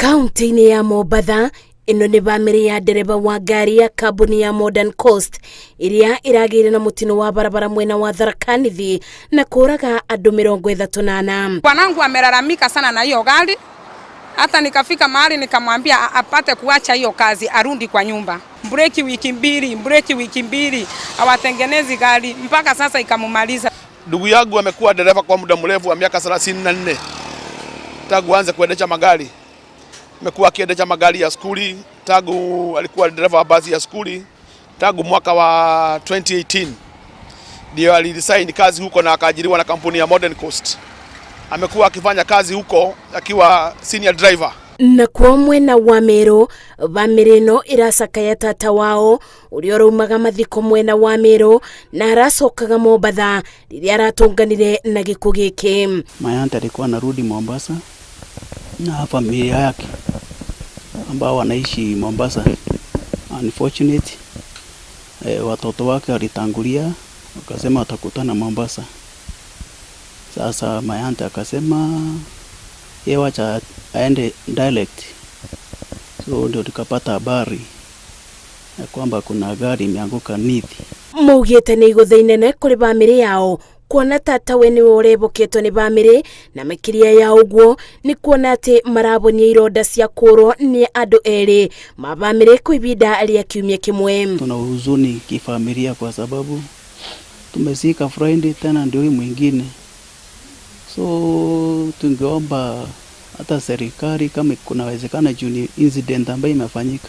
Kaunti-inĩ ya Mombatha, ĩno nĩ bamĩrĩ ya ndereba wa ngari ya kambuni ya Modern Coast ĩrĩa ĩragĩire na mũtino wa barabara mwena wa Tharaka Nithi na kũraga andũ 34. Bwanangu amelalamika sana na hiyo gari, hata nikafika mahali nikamwambia apate kuacha hiyo kazi arudi kwa nyumba. Breki wiki mbili, breki wiki mbili, hawatengenezi gari mpaka sasa ikamumaliza. Ndugu yangu amekuwa dereva kwa muda mrefu wa miaka 34 tangu aanze kuendesha magari. Amekuwa akiendesha magari ya skuli tangu alikuwa dereva wa basi ya skuli tangu mwaka wa 2018 ndio aliresign kazi huko na akaajiriwa na kampuni ya Modern Coast. Amekuwa akifanya kazi huko akiwa senior driver. Nakuo mwena wa Meru, bamĩrĩ ĩno ĩracakaya tata wao ũrĩa ũraumaga mathiko mwena wa Meru na aracokaga Mombatha rĩrĩa aratũnganire na gĩkuũ gĩkĩ. My aunt alikuwa anarudi Mombasa na familia yake ambao wanaishi Mombasa. Unfortunate, watoto wake walitangulia wakasema watakutana Mombasa. Sasa my aunt akasema yeye wacha aende direct, so ndio tukapata habari ya kwamba kuna gari imeanguka Nithi. Maugĩte nĩ igũtha inene kũrĩ bamĩrĩ yao kuona tata we nĩwe ũreboketwo nĩ bamĩrĩ, na makĩria ya ũguo nĩ kuona atĩ marabonia ironda cia kũrwo nĩ andũ erĩ ma bamĩrĩ kwa ibinda rĩa kiumia kĩmwe. Tuna huzuni kifamilia kwa sababu tumezika friend, tena ndio huyu mwingine, so tungeomba hata serikali kama kunawezekana, juu ni incident ambayo imefanyika,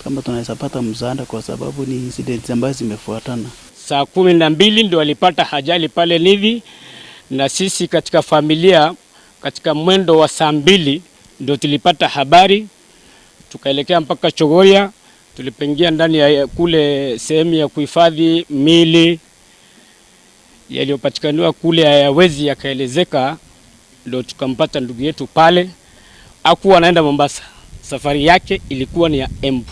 kama tunaweza pata msaada, kwa sababu ni incident ambazo zimefuatana. Saa 12 ndio walipata ajali pale Nithi, na sisi katika familia katika mwendo wa saa 2 ndio tulipata habari, tukaelekea mpaka Chogoria. Tulipoingia ndani ya kule sehemu ya kuhifadhi miili, yaliyopatikaniwa kule hayawezi yakaelezeka, ndio tukampata ndugu yetu pale. Hakuwa anaenda Mombasa, safari yake ilikuwa ni ya Embu.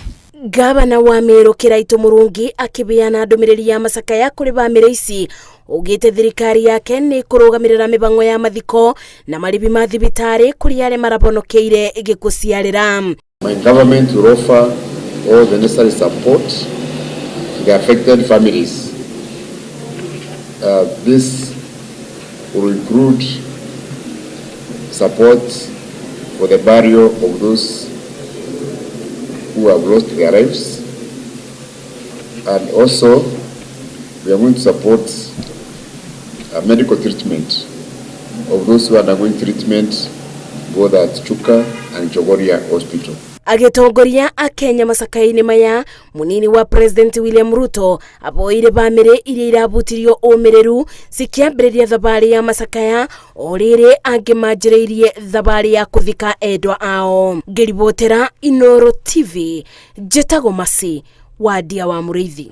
Gavana wa Meru Kiraitu Murungi akĩbeana ndũmĩrĩri ya macakaya kũrĩ bamĩrĩ ici augĩte thirikari yake nĩ kũrũgamĩrĩra mĩbango ya mathiko na marĩhi ma thibitarĩ kũrĩ arĩa marabonokeire gĩkũciarĩra. My government will offer all the necessary support to the affected families. This will include support for the burial of those who have lost their lives, and also we are going to support medical treatment of those who are undergoing treatment both at Chuka and Chogoria Hospital. Agĩtongoria akenya macakainĩ maya, munini wa President William Ruto aboire bamĩrĩ iria irabutirio ũmĩrĩru cikĩambĩrĩria thabarĩ ya macakaya o rĩrĩ angĩ manjĩrĩirie thabarĩ ya kũthika endwa ao. Ngĩribotera Inooro TV, njĩtagwo Masi Wandia wa Mũrĩithi.